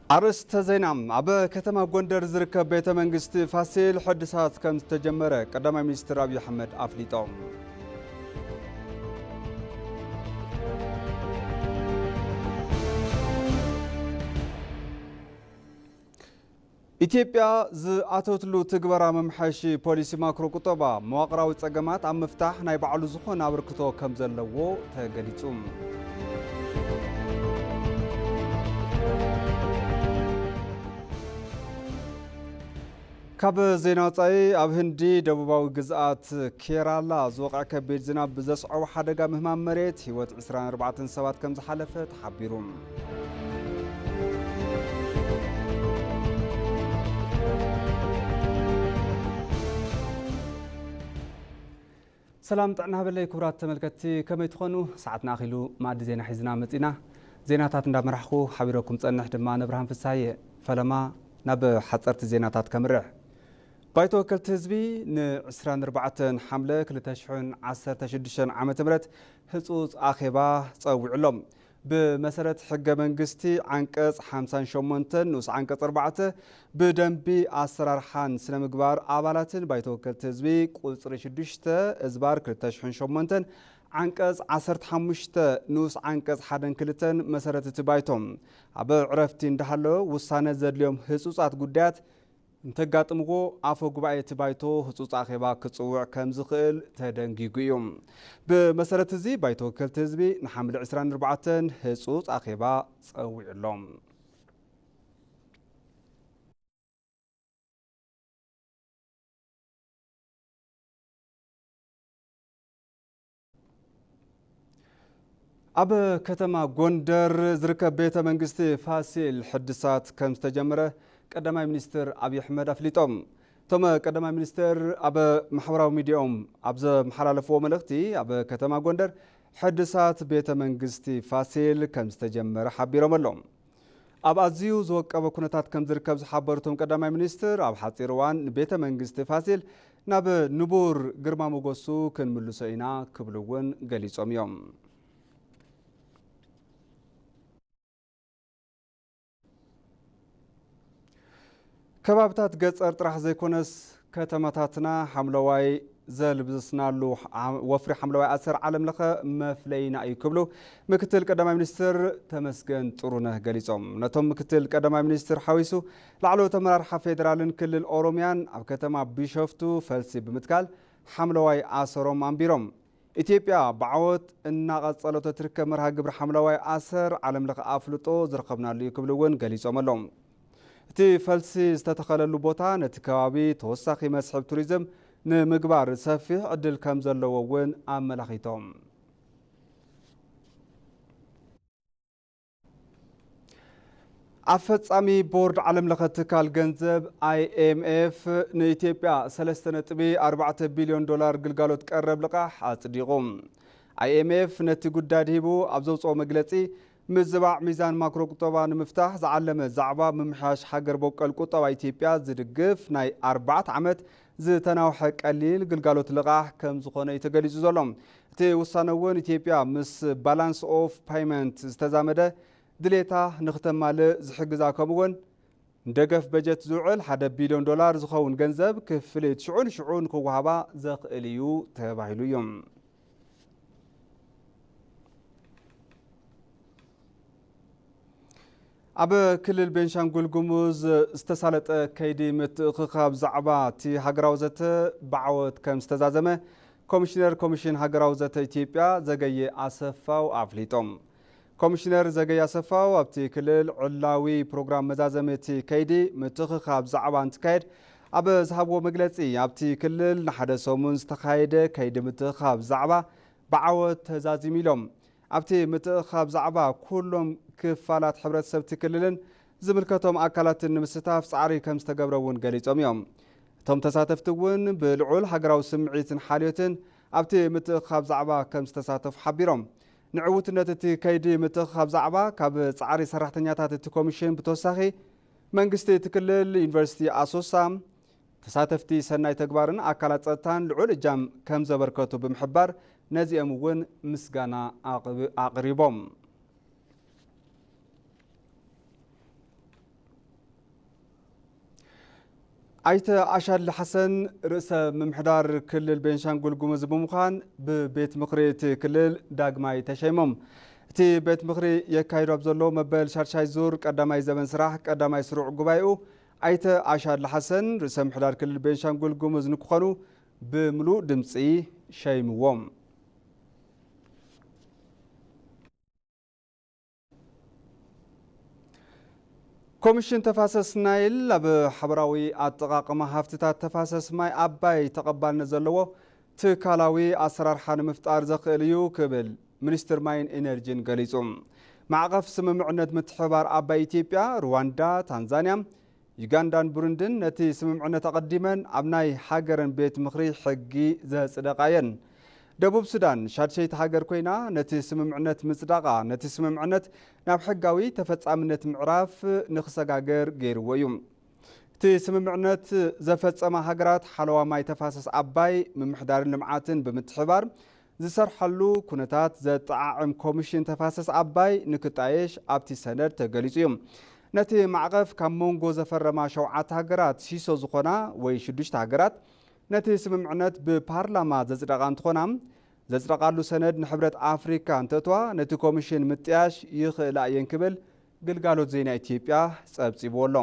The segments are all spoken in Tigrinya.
ኣርእስተ ዜና። ኣብ ከተማ ጎንደር ዝርከብ ቤተ መንግስቲ ፋሲል ሕድሳት ከም ዝተጀመረ ቀዳማይ ሚኒስትር ኣብይ ኣሕመድ ኣፍሊጦም። ኢትዮጵያ ዝኣተወትሉ ትግበራ መምሓሺ ፖሊሲ ማክሮ ቁጠባ፣ መዋቕራዊ ጸገማት ኣብ ምፍታሕ ናይ ባዕሉ ዝኾነ ኣበርክቶ ከም ዘለዎ ተገሊጹ። ካብ ዜና ወጻኢ፣ ኣብ ህንዲ ደቡባዊ ግዝኣት ኬራላ ዝወቕዐ ከቢድ ዝናብ ብዘስዐቦ ሓደጋ ምህማም መሬት ህይወት ዕስራን ኣርባዕተን ሰባት ከም ዝሓለፈ ተሓቢሩ። ሰላም ጥዕና ሃበለይ ክቡራት ተመልከትቲ፣ ከመይ ትኾኑ? ሰዓትና ኣኺሉ፣ መኣዲ ዜና ሒዝና መጺና። ዜናታት እንዳመራሕኹ ሓቢረኩም ጸንሕ ድማ ነብርሃን ፍስሃየ። ፈለማ ናብ ሓጸርቲ ዜናታት ከምርሕ። ባይቶ ወከልቲ ህዝቢ ን ዕስራን ኣርባዕተን ሓምለ ክልተ ሽሕን ዓሰርተ ሽዱሽተን ዓመተ ምህረት ህጹጽ ኣኼባ ጸዊዑ ኣሎ። ብመሰረት ሕገ መንግስቲ ዓንቀጽ ሓምሳን ሸሞንተን ንኡስ ዓንቀጽ ኣርባዕተ ብደንቢ ኣሰራርሓን ስነ ምግባር ኣባላትን ባይቶ ወከልቲ ህዝቢ ቁጽሪ ሽዱሽተ እዝባር ክልተ ሽሕን ሸሞንተን ዓንቀጽ ዓሰርተ ሓሙሽተ ንኡስ ዓንቀጽ ሓደን ክልተን መሰረት እቲ ባይቶ ኣብ ዕረፍቲ እንዳሃለወ ውሳነ ዘድልዮም ህጹጻት ጉዳያት እንተጋጥምዎ ኣፈ ጉባኤ እቲ ባይቶ ህጹጽ ኣኼባ ክጽውዕ ከም ዝኽእል ተደንጊጉ እዩ። ብመሰረት እዚ ባይቶ ወከልቲ ህዝቢ ንሓምለ ዕስራን ኣርባዕተን ህጹጽ ኣኼባ ጸዊዑ ኣሎ። ኣብ ከተማ ጎንደር ዝርከብ ቤተ መንግስቲ ፋሲል ሕድሳት ከም ዝተጀመረ ቀዳማይ ሚኒስትር ኣብይ ኣሕመድ ኣፍሊጦም። እቶም ቀዳማይ ሚኒስትር ኣብ ማሕበራዊ ሚዲያኦም ኣብ ዘመሓላለፍዎ መልእኽቲ፣ ኣብ ከተማ ጎንደር ሕድሳት ቤተ መንግስቲ ፋሲል ከም ዝተጀመረ ሓቢሮም ኣለዉ። ኣብ ኣዝዩ ዝወቀበ ኩነታት ከም ዝርከብ ዝሓበሩ እቶም ቀዳማይ ሚኒስትር፣ ኣብ ሓጺር እዋን ንቤተ መንግስቲ ፋሲል ናብ ንቡር ግርማ ሞገሱ ክንምልሶ ኢና ክብሉ እውን ገሊጾም እዮም። ከባብታት ገጸር ጥራሕ ዘይኮነስ፣ ከተማታትና ሓምለዋይ ዘልብስናሉ፣ ወፍሪ ሓምለዋይ ኣሰር ዓለም ለኸ መፍለይና እዩ ክብሉ ምክትል ቀዳማይ ሚኒስትር ተመስገን ጥሩነህ ገሊጾም። ነቶም ምክትል ቀዳማይ ሚኒስትር ሓዊሱ ላዕለዎት ኣመራርሓ ፌዴራልን ክልል ኦሮሚያን ኣብ ከተማ ቢሾፍቱ ፈልሲ ብምትካል ሓምለዋይ ኣሰሮም ኣንቢሮም። ኢትዮጵያ ብዓወት እናቐጸለቶ ትርከብ መርሃ ግብሪ ሓምለዋይ ኣሰር ዓለም ለኸ ኣፍልጦ ዝረኸብናሉ እዩ ክብሉ እውን ገሊጾም ኣለዉ። እቲ ፈልሲ ዝተተኸለሉ ቦታ ነቲ ከባቢ ተወሳኺ መስሕብ ቱሪዝም ንምግባር ሰፊሕ ዕድል ከም ዘለዎ እውን ኣመላኺቶም። ኣፈጻሚ ቦርድ ዓለም ለኸ ትካል ገንዘብ ኣይ ኤም ኤፍ ንኢትዮጵያ ሰለስተ ነጥቢ ኣርባዕተ ቢልዮን ዶላር ግልጋሎት ቀረብ ልቓሕ ኣጽዲቑ። ኣይ ኤም ኤፍ ነቲ ጉዳይ ድሂቡ ኣብ ዘውፅኦ መግለፂ፣ ምዝባዕ ሚዛን ማክሮ ቁጠባ ንምፍታሕ ዝዓለመ ዛዕባ ምምሕያሽ ሃገር በቆል ቁጠባ ኢትዮጵያ ዝድግፍ ናይ ኣርባዕተ ዓመት ዝተናውሐ ቀሊል ግልጋሎት ልቓሕ ከም ዝኾነ እዩ ተገሊጹ ዘሎ። እቲ ውሳነ እውን ኢትዮጵያ ምስ ባላንስ ኦፍ ፓይመንት ዝተዛመደ ድሌታ ንክተማልእ ዝሕግዛ፣ ከምኡውን ንደገፍ በጀት ዝውዕል ሓደ ቢልዮን ዶላር ዝኸውን ገንዘብ ክፍሊት ሽዑ ንሽዑ ንክወሃባ ዘኽእል እዩ ተባሂሉ እዩ። ኣብ ክልል ቤንሻንጉል ጉሙዝ ዝተሳለጠ ከይዲ ምትእኽኻብ ዛዕባ እቲ ሃገራዊ ዘተ ብዓወት ከም ዝተዛዘመ ኮሚሽነር ኮሚሽን ሃገራዊ ዘተ ኢትዮጵያ ዘገየ ኣሰፋው ኣፍሊጦም። ኮሚሽነር ዘገየ ኣሰፋው ኣብቲ ክልል ዕላዊ ፕሮግራም መዛዘሚ እቲ ከይዲ ምትእኽኻብ ዛዕባ እንትካየድ ኣብ ዝሃብዎ መግለፂ፣ ኣብቲ ክልል ንሓደ ሰሙን ዝተኻየደ ከይዲ ምትእኽኻብ ዛዕባ ብዓወት ተዛዚሙ ኢሎም። ኣብቲ ምትእኽኻብ ዛዕባ ኩሎም ክፋላት ሕብረተሰብ እቲ ክልልን ዝምልከቶም ኣካላትን ንምስታፍ ጻዕሪ ከም ዝተገብረ እውን ገሊጾም እዮም። እቶም ተሳተፍቲ እውን ብልዑል ሃገራዊ ስምዒትን ሓልዮትን ኣብቲ ምትእኽኻብ ዛዕባ ከም ዝተሳተፉ ሓቢሮም። ንዕውትነት እቲ ከይዲ ምትእኽኻብ ዛዕባ ካብ ጻዕሪ ሰራሕተኛታት እቲ ኮሚሽን ብተወሳኺ መንግስቲ እቲ ክልል፣ ዩኒቨርሲቲ ኣሶሳ፣ ተሳተፍቲ ሰናይ ተግባርን ኣካላት ጸጥታን ልዑል እጃም ከም ዘበርከቱ ብምሕባር ነዚኦም እውን ምስጋና ኣቕብ-፣ ኣቕሪቦም። ኣይተ ኣሻድሊ ሓሰን ርእሰ ምምሕዳር ክልል ቤንሻንጉል ጉሙዝ ብምዃን ብቤት ምኽሪ እቲ ክልል ዳግማይ ተሸይሞም። እቲ ቤት ምኽሪ የካይዶ ኣብ ዘሎ መበል ሻድሻይ ዙር ቀዳማይ ዘበን ስራሕ ቀዳማይ ስሩዕ ጉባኤኡ ኣይተ ኣሻድሊ ሓሰን ርእሰ ምምሕዳር ክልል ቤንሻንጉል ጉሙዝ ንክኾኑ ብምሉእ ድምፂ ሸይምዎም። ኮሚሽን ተፋሰስ ናይል ኣብ ሓበራዊ ኣጠቓቕማ ሃፍትታት ተፋሰስ ማይ ኣባይ ተቐባልነት ዘለዎ ትካላዊ ኣሰራርሓ ንምፍጣር ዘኽእል እዩ ክብል ሚኒስትር ማይን ኢነርጂን ገሊጹ። ማዕቐፍ ስምምዕነት ምትሕብባር ኣባይ ኢትዮጵያ፣ ሩዋንዳ፣ ታንዛንያ፣ ዩጋንዳን ብሩንድን ነቲ ስምምዕነት ኣቐዲመን ኣብ ናይ ሃገረን ቤት ምኽሪ ሕጊ ዘጽደቓ እየን። ደቡብ ሱዳን ሻድሸይቲ ሃገር ኮይና ነቲ ስምምዕነት ምጽዳቓ ነቲ ስምምዕነት ናብ ሕጋዊ ተፈጻምነት ምዕራፍ ንኽሰጋገር ገይርዎ እዩ። እቲ ስምምዕነት ዘፈጸማ ሃገራት ሓለዋ ማይ ተፋሰስ ኣባይ ምምሕዳርን ልምዓትን ብምትሕባር ዝሰርሓሉ ኩነታት ዘጠዓዕም ኮሚሽን ተፋሰስ ኣባይ ንክጣየሽ ኣብቲ ሰነድ ተገሊጹ እዩ። ነቲ ማዕቐፍ ካብ መንጎ ዘፈረማ ሸውዓተ ሃገራት ሲሶ ዝኾና ወይ ሽዱሽተ ሃገራት ነቲ ስምምዕነት ብፓርላማ ዘጽደቓ እንትኾና፣ ዘጽደቓሉ ሰነድ ንሕብረት ኣፍሪካ እንተእትዋ ነቲ ኮሚሽን ምጥያሽ ይኽእላ እየን ክብል ግልጋሎት ዜና ኢትዮጵያ ጸብጺብዎ ኣሎ።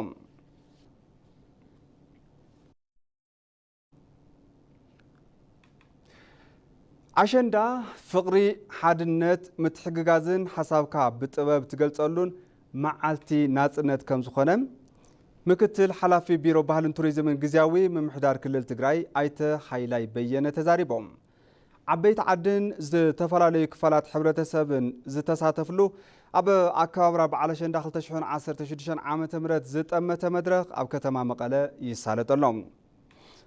ኣሸንዳ ፍቕሪ፣ ሓድነት፣ ምትሕግጋዝን ሓሳብካ ብጥበብ ትገልጸሉን መዓልቲ ናጽነት ከም ዝኾነ ምክትል ሓላፊ ቢሮ ባህልን ቱሪዝምን ግዝያዊ ምምሕዳር ክልል ትግራይ ኣይተ ሃይላይ በየነ ተዛሪቦም። ዓበይቲ ዓድን ዝተፈላለዩ ክፋላት ሕብረተሰብን ዝተሳተፍሉ ኣብ ኣከባብራ በዓል ኣሸንዳ ክልተ ሽሕን ዓሰርተ ሽዱሽተን ዓመተ ምህረት ዝጠመተ መድረኽ ኣብ ከተማ መቐለ ይሳለጥ ኣሎ።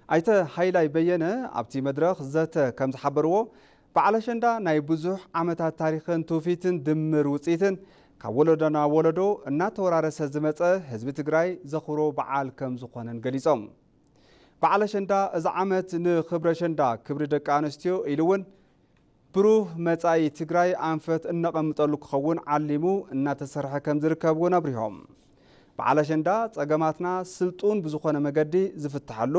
ኣይተ ሃይላይ በየነ ኣብቲ መድረኽ ዘተ ከም ዝሓበርዎ፣ በዓል ኣሸንዳ ናይ ብዙሕ ዓመታት ታሪኽን ትውፊትን ድምር ውፅኢትን ካብ ወለዶ ናብ ወለዶ እናተወራረሰ ዝመፀ ህዝቢ ትግራይ ዘኽብሮ በዓል ከም ዝኾነን ገሊፆም። በዓል ኣሸንዳ እዚ ዓመት ንኽብሪ ኣሸንዳ፣ ክብሪ ደቂ ኣንስትዮ ኢሉ እውን ብሩህ መጻኢ ትግራይ ኣንፈት እነቐምጠሉ ክኸውን ዓሊሙ እናተሰርሐ ከም ዝርከብ እውን ኣብሪሆም። በዓል ኣሸንዳ ጸገማትና ስልጡን ብዝኾነ መገዲ ዝፍትሐሉ፣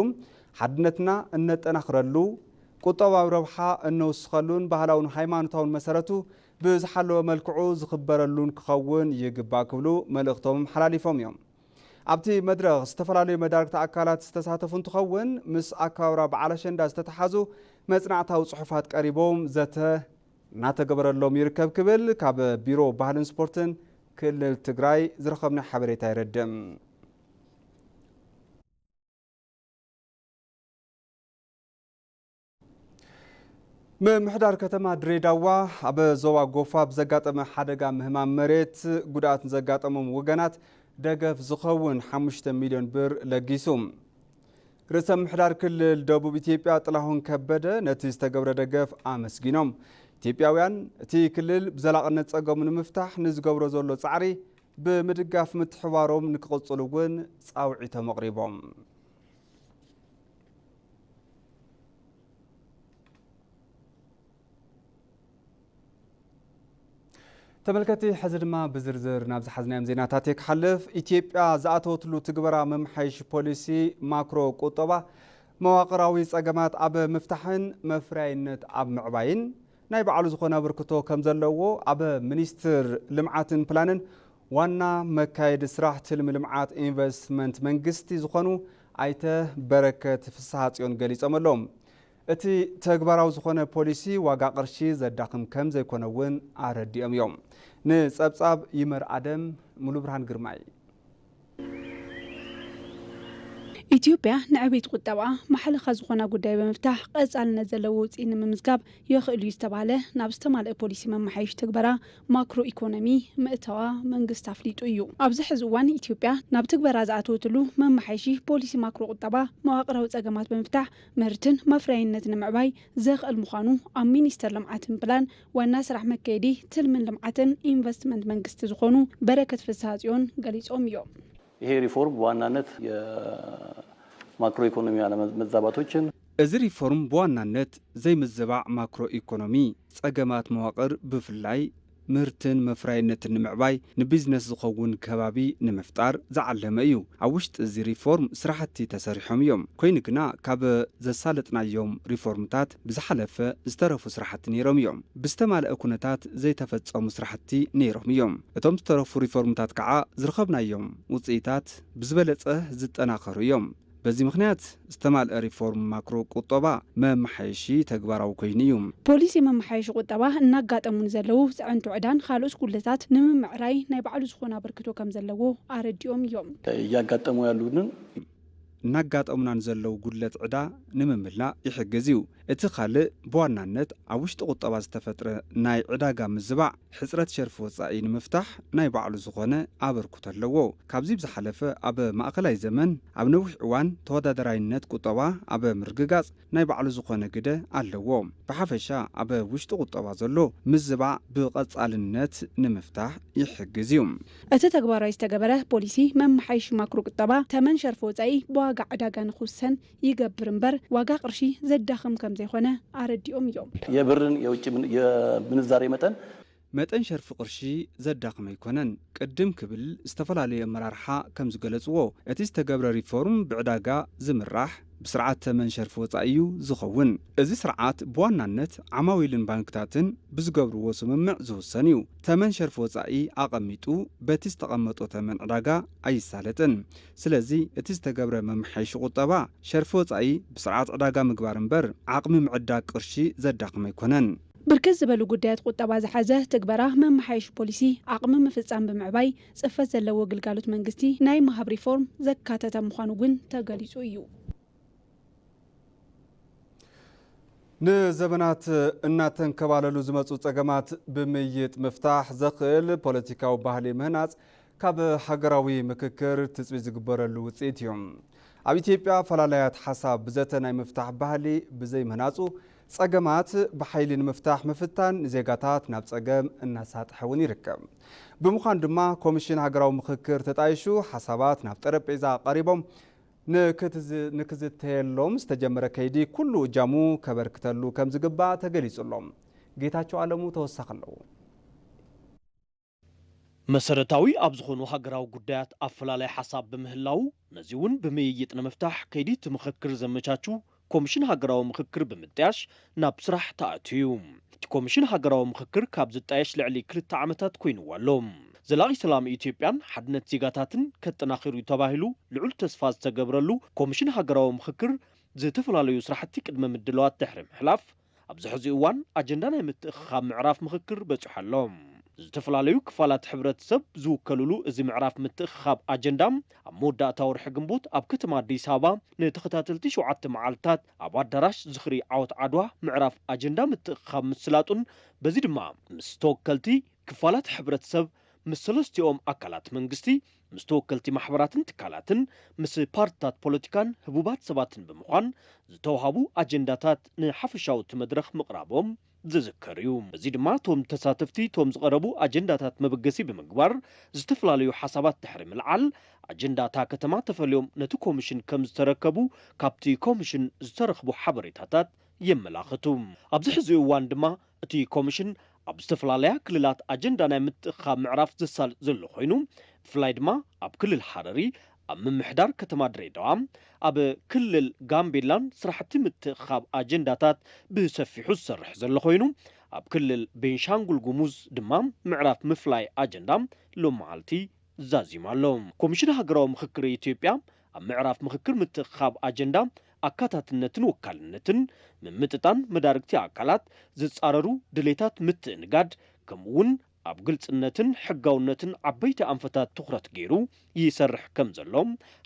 ሓድነትና እነጠናኽረሉ፣ ቁጠባዊ ረብሓ እነውስኸሉን ባህላውን ሃይማኖታውን መሰረቱ ብዝሓለወ መልክዑ ዝኽበረሉን ክኸውን ይግባእ ክብሉ መልእኽቶም ሓላሊፎም እዮም። ኣብቲ መድረኽ ዝተፈላለዩ መዳርግቲ ኣካላት ዝተሳተፉ እንትኸውን፣ ምስ ኣከባብራ በዓል ኣሸንዳ ዝተተሓዙ መጽናዕታዊ ጽሑፋት ቀሪቦም ዘተ እናተገበረሎም ይርከብ ክብል ካብ ቢሮ ባህልን ስፖርትን ክልል ትግራይ ዝረኸብናዮ ሓበሬታ የረድእ። ምምሕዳር ከተማ ድሬዳዋ ኣብ ዞባ ጎፋ ብዘጋጠመ ሓደጋ ምህማም መሬት ጉድኣት ንዘጋጠሞም ወገናት ደገፍ ዝኸውን ሓሙሽተ ሚልዮን ብር ለጊሱ። ርእሰ ምምሕዳር ክልል ደቡብ ኢትዮጵያ ጥላሁን ከበደ ነቲ ዝተገብረ ደገፍ ኣመስጊኖም። ኢትዮጵያውያን እቲ ክልል ብዘላቕነት ጸገሙ ንምፍታሕ ንዝገብሮ ዘሎ ጻዕሪ ብምድጋፍ ምትሕባሮም ንክቕጽሉ እውን ጻውዒቶም ኣቕሪቦም። ተመልከቲ፣ ሕዚ ድማ ብዝርዝር ናብ ዝሓዝናዮም ዜናታት እየ ክሓልፍ። ኢትዮጵያ ዝኣተወትሉ ትግበራ መምሓይሽ ፖሊሲ ማክሮ ቁጠባ መዋቕራዊ ጸገማት ኣብ ምፍታሕን መፍረያይነት ኣብ ምዕባይን ናይ ባዕሉ ዝኾነ ኣበርክቶ ከም ዘለዎ ኣብ ሚኒስትር ልምዓትን ፕላንን ዋና መካየዲ ስራሕ ትልሚ ልምዓት ኢንቨስትመንት መንግስቲ ዝኾኑ ኣይተ በረከት ፍስሃጽዮን ገሊጾም ኣለዉ። እቲ ተግባራዊ ዝኾነ ፖሊሲ ዋጋ ቅርሺ ዘዳኽም ከም ዘይኮነ እውን ኣረዲኦም እዮም። ንጸብጻብ ይመር ኣደም፣ ሙሉ ብርሃን ግርማይ። ኢትዮጵያ ንዕቤት ቁጠባኣ ማሕለኻ ዝኾና ጉዳይ ብምፍታሕ ቀጻልነት ዘለዎ ውፅኢት ንምምዝጋብ የኽእል እዩ ዝተባህለ ናብ ዝተማልአ ፖሊሲ መመሓየሺ ትግበራ ማክሮ ኢኮኖሚ ምእታዋ መንግስቲ ኣፍሊጡ እዩ። ኣብዚ ሕዚ እዋን ኢትዮጵያ ናብ ትግበራ ዝኣተወትሉ መመሓየሺ ፖሊሲ ማክሮ ቁጠባ መዋቕራዊ ፀገማት ብምፍታሕ ምህርትን መፍረያይነት ንምዕባይ ዘኽእል ምዃኑ ኣብ ሚኒስቴር ልምዓትን ፕላን ዋና ስራሕ መካየዲ ትልምን ልምዓትን ኢንቨስትመንት መንግስቲ ዝኾኑ በረከት ፍስሃጽዮን ገሊጾም እዮም። ይሄ ሪፎርም በዋናነት የማክሮ ኢኮኖሚ አለመዛባቶችን እዚ ሪፎርም ብዋናነት ዘይምዝባዕ ማክሮ ኢኮኖሚ ጸገማት መዋቕር ብፍላይ ምህርትን መፍራይነትን ንምዕባይ ንቢዝነስ ዝኸውን ከባቢ ንምፍጣር ዝዓለመ እዩ። ኣብ ውሽጢ እዚ ሪፎርም ስራሕቲ ተሰሪሖም እዮም። ኮይኑ ግና ካብ ዘሳለጥናዮም ሪፎርምታት ብዝሓለፈ ዝተረፉ ስራሕቲ ነይሮም እዮም። ብዝተማልአ ኩነታት ዘይተፈጸሙ ስራሕቲ ነይሮም እዮም። እቶም ዝተረፉ ሪፎርምታት ከዓ ዝረኸብናዮም ውፅኢታት ብዝበለጸ ዝጠናኸሩ እዮም። በዚ ምኽንያት ዝተማልአ ሪፎርም ማክሮ ቁጠባ መመሓየሺ ተግባራዊ ኮይኑ እዩ። ፖሊሲ መመሓየሺ ቁጠባ እናጋጠሙ ንዘለዉ ፅዕንቶ ዕዳን ካልኦት ጉድለታት ንምምዕራይ ናይ ባዕሉ ዝኾነ ኣበርክቶ ከም ዘለዎ ኣረዲኦም እዮም። እያጋጠሙ ያሉንን እናጋጠሙና ንዘለዉ ጉድለት ዕዳ ንምምላእ ይሕግዝ እዩ። እቲ ካልእ ብዋናነት ኣብ ውሽጢ ቁጠባ ዝተፈጥረ ናይ ዕዳጋ ምዝባዕ ሕጽረት ሸርፊ ወጻኢ ንምፍታሕ ናይ ባዕሉ ዝኾነ ኣበርክቶ ኣለዎ። ካብዚ ብዝሓለፈ ኣብ ማእከላይ ዘመን ኣብ ነዊሕ እዋን ተወዳደራይነት ቁጠባ ኣብ ምርግጋጽ ናይ ባዕሉ ዝኾነ ግደ ኣለዎ። ብሓፈሻ ኣብ ውሽጢ ቁጠባ ዘሎ ምዝባዕ ብቐጻልነት ንምፍታሕ ይሕግዝ እዩ። እቲ ተግባራዊ ዝተገበረ ፖሊሲ መመሓየሺ ማክሮ ቁጠባ ተመን ሸርፊ ወጻኢ ብዋጋ ዕዳጋ ንክውሰን ይገብር እምበር ዋጋ ቅርሺ ዘዳኽም ከም ዘይኮነ ኣረዲኦም እዮም። የብርን የውጭ ምን-፣ የምንዛሬ መጠን መጠን ሸርፊ ቅርሺ ዘዳኽም ኣይኮነን። ቅድም ክብል ዝተፈላለዩ ኣመራርሓ ከም ዝገለጽዎ፣ እቲ ዝተገብረ ሪፎርም ብዕዳጋ ዝምራሕ ብስርዓት ተመን ሸርፊ ወጻኢ እዩ ዝኸውን። እዚ ስርዓት ብዋናነት ዓማዊልን ባንክታትን ብዝገብርዎ ስምምዕ ዝውሰን እዩ። ተመን ሸርፊ ወጻኢ ኣቐሚጡ በቲ ዝተቐመጦ ተመን ዕዳጋ ኣይሳለጥን። ስለዚ እቲ ዝተገብረ መመሓየሺ ቁጠባ ሸርፊ ወጻኢ ብስርዓት ዕዳጋ ምግባር እምበር ዓቕሚ ምዕዳግ ቅርሺ ዘዳኽም ኣይኮነን። ብርክት ዝበሉ ጉዳያት ቁጠባ ዝሓዘ ትግበራ መመሓየሺ ፖሊሲ ዓቕሚ ምፍጻም ብምዕባይ ጽፈት ዘለዎ ግልጋሎት መንግስቲ ናይ ምሃብ ሪፎርም ዘካተተ ምዃኑ እውን ተገሊጹ እዩ። ንዘመናት እናተንከባለሉ ዝመጹ ጸገማት ብምይይጥ ምፍታሕ ዘኽእል ፖለቲካዊ ባህሊ ምህናጽ ካብ ሃገራዊ ምክክር ትጽቢት ዝግበረሉ ውጽኢት እዩ። ኣብ ኢትዮጵያ ፈላላያት ሓሳብ ብዘተ ናይ ምፍታሕ ባህሊ ብዘይምህናጹ ጸገማት ብሓይሊ ንምፍታሕ ምፍታን ንዜጋታት ናብ ጸገም እናሳጥሐ እውን ይርከብ። ብምዃኑ ድማ ኮሚሽን ሃገራዊ ምክክር ተጣይሹ ሓሳባት ናብ ጠረጴዛ ቀሪቦም ንክትዝ-፣ ንክዝተየሎም ዝተጀመረ ከይዲ ኩሉ እጃሙ ከበርክተሉ ከም ዝግባእ ተገሊጹ ኣሎ። ጌታቸው ኣለሙ ተወሳኺ ኣለዎ። መሰረታዊ ኣብ ዝኾኑ ሃገራዊ ጉዳያት ኣፈላላይ ሓሳብ ብምህላው፣ ነዚ እውን ብምይይጥ ንምፍታሕ ከይዲ እቲ ምኽክር ዘመቻቹ ኮሚሽን ሃገራዊ ምኽክር ብምጥያሽ ናብ ስራሕ ተኣትዩ እዩ። እቲ ኮሚሽን ሃገራዊ ምኽክር ካብ ዝጣየሽ ልዕሊ ክልተ ዓመታት ኮይንዎ ኣሎ። ዘላቒ ሰላም ኢትዮጵያን ሓድነት ዜጋታትን ከጠናኽር እዩ ተባሂሉ ልዑል ተስፋ ዝተገብረሉ ኮሚሽን ሃገራዊ ምኽክር ዝተፈላለዩ ስራሕቲ ቅድመ ምድላዋት ድሕሪ ምሕላፍ፣ ኣብዚ ሕዚ እዋን ኣጀንዳ ናይ ምትእኽኻብ ምዕራፍ ምኽክር በጺሑ ኣሎ። ዝተፈላለዩ ክፋላት ሕብረተሰብ ዝውከልሉ እዚ ምዕራፍ ምትእኽኻብ ኣጀንዳ ኣብ መወዳእታ ወርሒ ግንቦት ኣብ ከተማ ኣዲስ ኣበባ ንተኸታተልቲ ሸውዓተ መዓልታት ኣብ ኣዳራሽ ዝኽሪ ዓወት ዓድዋ ምዕራፍ ኣጀንዳ ምትእኽኻብ ምስላጡን በዚ ድማ ምስ ተወከልቲ ክፋላት ሕብረተሰብ፣ ምስ ሰለስቲኦም ኣካላት መንግስቲ፣ ምስ ተወከልቲ ማሕበራትን ትካላትን፣ ምስ ፓርትታት ፖለቲካን ህቡባት ሰባትን ብምዃን ዝተውሃቡ ኣጀንዳታት ንሓፈሻዊ እቲ መድረኽ ምቕራቦም ዝዝከር እዩ። እዚ ድማ እቶም ተሳተፍቲ እቶም ዝቐረቡ ኣጀንዳታት መበገሲ ብምግባር ዝተፈላለዩ ሓሳባት ድሕሪ ምልዓል ኣጀንዳ እታ ከተማ ተፈልዮም ነቲ ኮሚሽን ከም ዝተረከቡ ካብቲ ኮሚሽን ዝተረኽቡ ሓበሬታታት የመላኽቱ። ኣብዚ ሕዚ እዋን ድማ እቲ ኮሚሽን ኣብ ዝተፈላለያ ክልላት ኣጀንዳ ናይ ምትእኽኻብ ምዕራፍ ዘሳልጥ ዘሎ ኮይኑ፣ ብፍላይ ድማ ኣብ ክልል ሃረሪ፣ ኣብ ምምሕዳር ከተማ ድሬዳዋ፣ ኣብ ክልል ጋምቤላን ስራሕቲ ምትእኽኻብ ኣጀንዳታት ብሰፊሑ ዝሰርሕ ዘሎ ኮይኑ፣ ኣብ ክልል ቤንሻንጉል ጉሙዝ ድማ ምዕራፍ ምፍላይ ኣጀንዳ ሎም መዓልቲ ዛዚሙ ኣሎ። ኮሚሽን ሃገራዊ ምኽክር ኢትዮጵያ ኣብ ምዕራፍ ምኽክር ምትእኽኻብ ኣጀንዳ ኣካታትነትን ወካልነትን፣ ምምጥጣን መዳርግቲ ኣካላት፣ ዝጻረሩ ድሌታት ምትእንጋድ፣ ከምኡ እውን ኣብ ግልጽነትን ሕጋውነትን ዓበይቲ ኣንፈታት ትኹረት ገይሩ ይሰርሕ ከም ዘሎ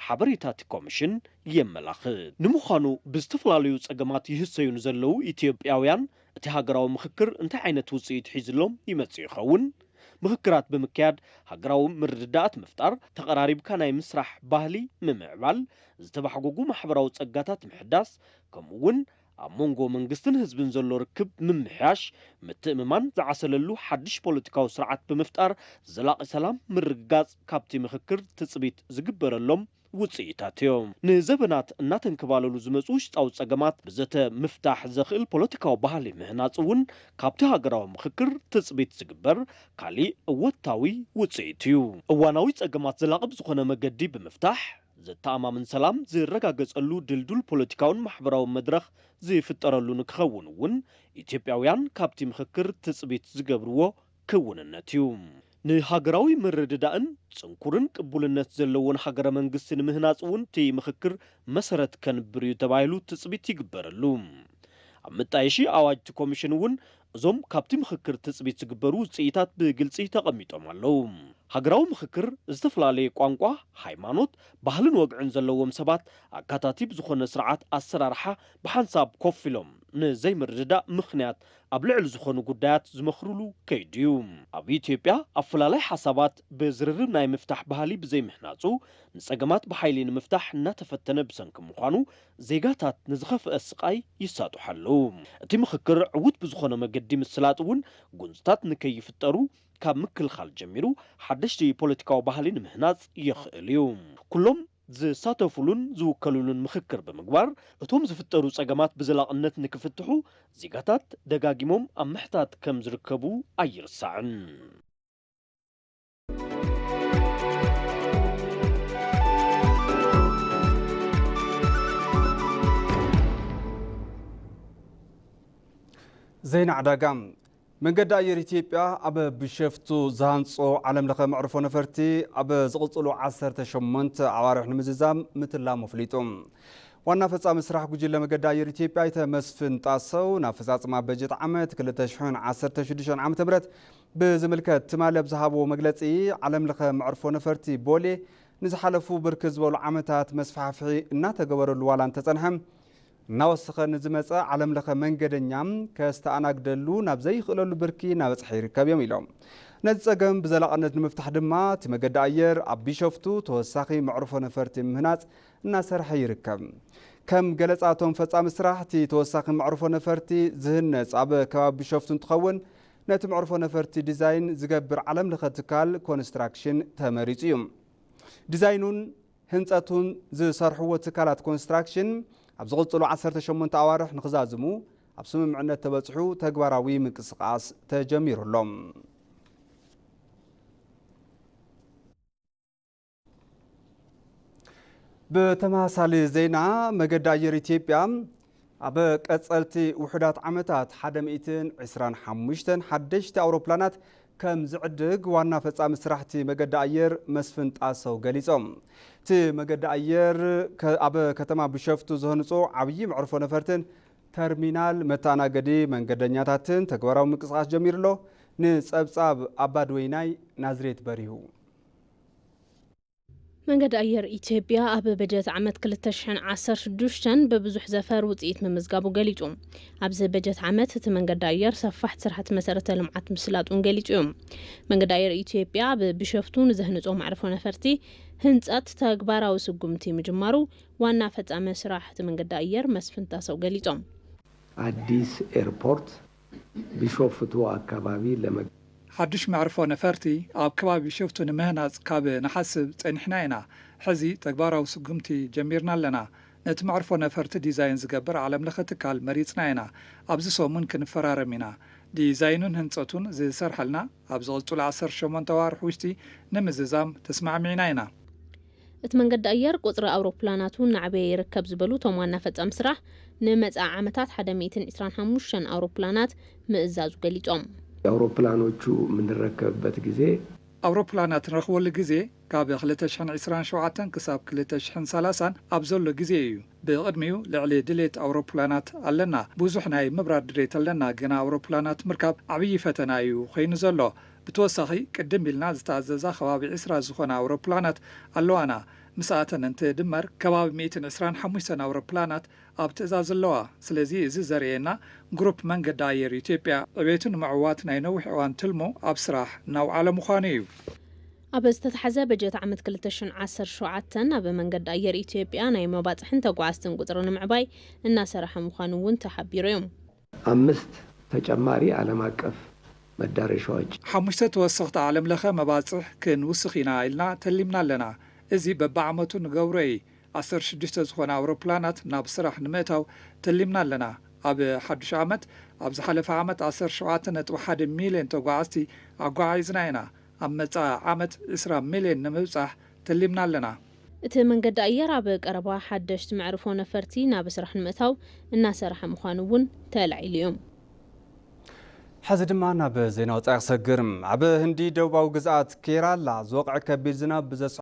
ሓበሬታ እቲ ኮሚሽን የመላኽት። ንምዃኑ ብዝተፈላለዩ ጸገማት ይህሰዩ ንዘለዉ ኢትዮጵያውያን እቲ ሃገራዊ ምኽክር እንታይ ዓይነት ውጽኢት ሒዝሎም ይመጽእ ይኸውን? ምኽክራት ብምክያድ ሃገራዊ ምርድዳኣት ምፍጣር፣ ተቐራሪብካ ናይ ምስራሕ ባህሊ ምምዕባል፣ ዝተባሕጎጉ ማሕበራዊ ጸጋታት ምሕዳስ፣ ከምኡ እውን ኣብ መንጎ መንግስትን ህዝብን ዘሎ ርክብ ምምሕያሽ፣ ምትእምማን ዝዓሰለሉ ሓድሽ ፖለቲካዊ ስርዓት ብምፍጣር፣ ዘላቒ ሰላም ምርግጋጽ ካብቲ ምኽክር ትጽቢት ዝግበረሎም ውፅኢታት እዮም። ንዘበናት እናተንከባለሉ ዝመፁ ውሽጣዊ ፀገማት ብዘተ ምፍታሕ ዘኽእል ፖለቲካዊ ባህሊ ምህናፅ እውን ካብቲ ሃገራዊ ምኽክር ትፅቢት ዝግበር ካሊእ እወታዊ ውፅኢት እዩ። እዋናዊ ፀገማት ዘላቕብ ዝኾነ መገዲ ብምፍታሕ፣ ዘተኣማምን ሰላም ዝረጋገፀሉ ድልዱል ፖለቲካውን ማሕበራውን መድረኽ ዝፍጠረሉ ንክኸውን እውን ኢትዮጵያውያን ካብቲ ምኽክር ትፅቢት ዝገብርዎ ክውንነት እዩ። ንሃገራዊ ምርድዳእን ጽንኩርን ቅቡልነት ዘለዎን ሃገረ መንግስቲ ንምህናጽ እውን እቲ ምኽክር መሰረት ከንብር እዩ ተባሂሉ ትጽቢት ይግበረሉ። ኣብ መጣየሺ ኣዋጅ እቲ ኮሚሽን እውን እዞም ካብቲ ምኽክር ትጽቢት ዝግበሩ ውጽኢታት ብግልጺ ተቐሚጦም ኣለዉ። ሃገራዊ ምኽክር ዝተፈላለየ ቋንቋ፣ ሃይማኖት፣ ባህልን ወግዕን ዘለዎም ሰባት ኣካታቲ ብዝኾነ ስርዓት ኣሰራርሓ ብሓንሳብ ኮፍ ኢሎም ንዘይምርድዳእ ምኽንያት ኣብ ልዕሊ ዝኾኑ ጉዳያት ዝመኽሩሉ ከይዱ እዩ። ኣብ ኢትዮጵያ ኣፈላላይ ሓሳባት ብዝርርብ ናይ ምፍታሕ ባህሊ ብዘይምህናጹ፣ ንጸገማት ብሓይሊ ንምፍታሕ እናተፈተነ ብሰንኪ ምዃኑ፣ ዜጋታት ንዝኸፍአ ስቓይ ይሳጥሑ ኣለዉ። እቲ ምኽክር ዕዉት ብዝኾነ መገዲ ምስላጥ እውን፣ ጉንጽታት ንከይፍጠሩ ካብ ምክልኻል ጀሚሩ፣ ሓደሽቲ ፖለቲካዊ ባህሊ ንምህናጽ የኽእል እዩ። ኩሎም ዝሳተፉሉን ዝውከሉሉን ምኽክር ብምግባር፣ እቶም ዝፍጠሩ ጸገማት ብዘላቕነት ንክፍትሑ ዜጋታት ደጋጊሞም ኣብ ምሕታት ከም ዝርከቡ ኣይርሳዕን። ዜና ዕዳጋ። መንገዲ ኣየር ኢትዮጵያ ኣብ ቢሾፍቱ ዝሃንጾ ዓለም ለኸ መዕርፎ ነፈርቲ ኣብ ዝቕጽሉ ዓሰርተ ሸሞንተ ኣዋርሕ ንምዝዛም ምትላሙ ኣፍሊጡ። ዋና ፈጻሚ ስራሕ ጉጅለ መገዲ ኣየር ኢትዮጵያ ኣይተ መስፍን ጣሰው፣ ንኣፈጻጽማ በጀት ዓመት ክልተ ሽሕን ዓሰርተ ሽዱሽተን ዓመተ ምህረት ብዝምልከት ትማሊ ኣብ ዝሃብዎ መግለጺ፣ ዓለም ለኸ መዕርፎ ነፈርቲ ቦሌ ንዝሓለፉ ብርክት ዝበሉ ዓመታት መስፋሕፍሒ እናተገበረሉ ዋላ እንተጸንሐ፣ እናወሰኸ ንዝመጸ ዓለም ለኸ መንገደኛ ከስተኣናግደሉ ናብ ዘይኽእለሉ ብርኪ እናበጽሐ ይርከብ እዮም ኢሎም። ነዚ ጸገም ብዘላቕነት ንምፍታሕ ድማ እቲ መገዲ ኣየር ኣብ ቢሾፍቱ ተወሳኺ መዕርፎ ነፈርቲ ምህናጽ እናሰርሐ ይርከብ። ከም ገለጻ እቶም ፈጻሚ ስራሕ፣ እቲ ተወሳኺ መዕርፎ ነፈርቲ ዝህነጽ ኣብ ከባቢ ቢሾፍቱ እንትኸውን፣ ነቲ መዕርፎ ነፈርቲ ዲዛይን ዝገብር ዓለም ለኸ ትካል ኮንስትራክሽን ተመሪጹ እዩ። ዲዛይኑን ህንጸቱን ዝሰርሕዎ ትካላት ኮንስትራክሽን ኣብ ዝቕጽሉ ዓሰርተ ሸሞንተ ኣዋርሕ ንኽዛዝሙ ኣብ ስምምዕነት ተበጽሑ ተግባራዊ ምንቅስቓስ ተጀሚሩ ኣሎ። ብተመሳሳሊ ዜና፣ መገዲ ኣየር ኢትዮጵያ ኣብ ቀጸልቲ ውሑዳት ዓመታት ሓደ ሚእትን ዕስራን ሓሙሽተን ሓደሽቲ ኣውሮፕላናት ከም ዝዕድግ ዋና ፈጻሚ ስራሕቲ መገዲ ኣየር መስፍን ጣሰው ገሊጾም። እቲ መገዲ ኣየር ከ-፣ ኣብ ከተማ ቢሾፍቱ ዝህንጾ ዓብዪ መዕርፎ ነፈርትን ተርሚናል መተኣናገዲ መንገደኛታትን ተግባራዊ ምንቅስቓስ ጀሚሩ ኣሎ። ንጸብጻብ ኣባድወይናይ ናዝሬት በሪሁ። መንገዲ ኣየር ኢትዮጵያ ኣብ በጀት ዓመት ክልተ ሽሕን ዓሰርተ ሽዱሽተን ብብዙሕ ዘፈር ውፅኢት ምምዝጋቡ ገሊጹ። ኣብዚ በጀት ዓመት እቲ መንገዲ ኣየር ሰፋሕቲ ስራሕቲ መሰረተ ልምዓት ምስላጡን ገሊጹ እዩ። መንገዲ ኣየር ኢትዮጵያ ኣብ ቢሾፍቱ ንዘህንጾ መዕርፎ ነፈርቲ ህንጸት ተግባራዊ ስጉምቲ ምጅማሩ ዋና ፈጻሚ ስራሕ እቲ መንገዲ ኣየር መስፍን ጣሰው ገሊጾም። አዲስ ኤርፖርት ቢሾፍቱ አካባቢ ለመ- ሓዱሽ መዕርፎ ነፈርቲ ኣብ ከባቢ ቢሾፍቱ ንምህናፅ ካብ ንሓስብ ፀኒሕና ኢና። ሕዚ ተግባራዊ ስጉምቲ ጀሚርና ኣለና። ነቲ መዕርፎ ነፈርቲ ዲዛይን ዝገብር ዓለም ለኸ ትካል መሪፅና ኢና። ኣብዚ ሰሙን ክንፈራረም ኢና። ዲዛይኑን ህንፀቱን ዝሰርሐልና ኣብ ዝቕፅሉ ዓሰርተ ሸሞንተ ኣዋርሕ ውሽጢ ንምዝዛም ተስማዕሚዕና ኢና። እቲ መንገዲ ኣየር ቁፅሪ ኣውሮፕላናቱ እናዓበየ ይርከብ ዝበሉ እቶም ዋና ፈፃሚ ስራሕ፣ ንመፃኢ ዓመታት ሓደ ሚእትን ዕስራን ሓሙሽተን ኣውሮፕላናት ምእዛዙ ገሊፆም። የአውሮፕላኖቹ የምንረከብበት ጊዜ ኣውሮፕላናት ንረኽበሉ ግዜ ካብ ክልተ ሽሕን ዕስራን ሸውዓተን ክሳብ ክልተ ሽሕን ሰላሳን ኣብ ዘሎ ግዜ እዩ። ብቕድሚኡ ልዕሊ ድሌት ኣውሮፕላናት ኣለና። ብዙሕ ናይ ምብራር ድሌት ኣለና፣ ግና ኣውሮፕላናት ምርካብ ዓብዪ ፈተና እዩ ኮይኑ ዘሎ። ብተወሳኺ ቅድም ኢልና ዝተኣዘዛ ከባቢ ዕስራ ዝኾና ኣውሮፕላናት ኣለዋና። ምስኣተን እንትድመር ከባቢ ሚእትን ዕስራን ሓሙሽተን ኣውሮፕላናት ኣብ ትእዛዝ ኣለዋ። ስለዚ እዚ ዘርእየና ግሩፕ መንገዲ ኣየር ኢትዮጵያ ዕቤቱ ንምዕዋት ናይ ነዊሕ እዋን ትልሙ ኣብ ስራሕ እናውዓለ ምዃኑ እዩ። ኣብ ዝተታሕዘ በጀት ዓመት ክልተ ሽሕን ዓሰርተ ሸውዓተን ኣብ መንገዲ ኣየር ኢትዮጵያ ናይ መባፅሕን ተጓዓዝትን ቁፅሪ ንምዕባይ እናሰራሐ ምዃኑ እውን ተሓቢሩ እዩ። አምስት ተጨማሪ ዓለም አቀፍ መዳረሻዎች ሓሙሽተ ተወሰኽቲ ዓለም ለኸ መባፅሕ ክንውስኽ ኢና ኢልና ተሊምና ኣለና። እዚ በብዓመቱ ንገብሮ እዩ። ዓሰርተ ሽዱሽተ ዝኾነ ኣውሮፕላናት ናብ ስራሕ ንምእታው ተሊምና ኣለና። ኣብ ሓዱሽ ዓመት፣ ኣብ ዝሓለፈ ዓመት ዓሰርተ ሸውዓተ ነጥቢ ሓደ ሚልዮን ተጓዓዝቲ ኣጓዓዒዝና ኢና። ኣብ መጻኢ ዓመት ዕስራ ሚልዮን ንምብጻሕ ተሊምና ኣለና። እቲ መንገዲ ኣየር ኣብ ቀረባ ሓደሽቲ መዕርፎ ነፈርቲ ናብ ስራሕ ንምእታው እናሰርሐ ምዃኑ እውን ተላዒሉ እዩ። ሕዚ ድማ ናብ ዜና ወፃኢ ክሰግር። ኣብ ህንዲ ደቡባዊ ግዝኣት ኬራላ ዝወቕዐ ከቢድ ዝናብ ብዘስ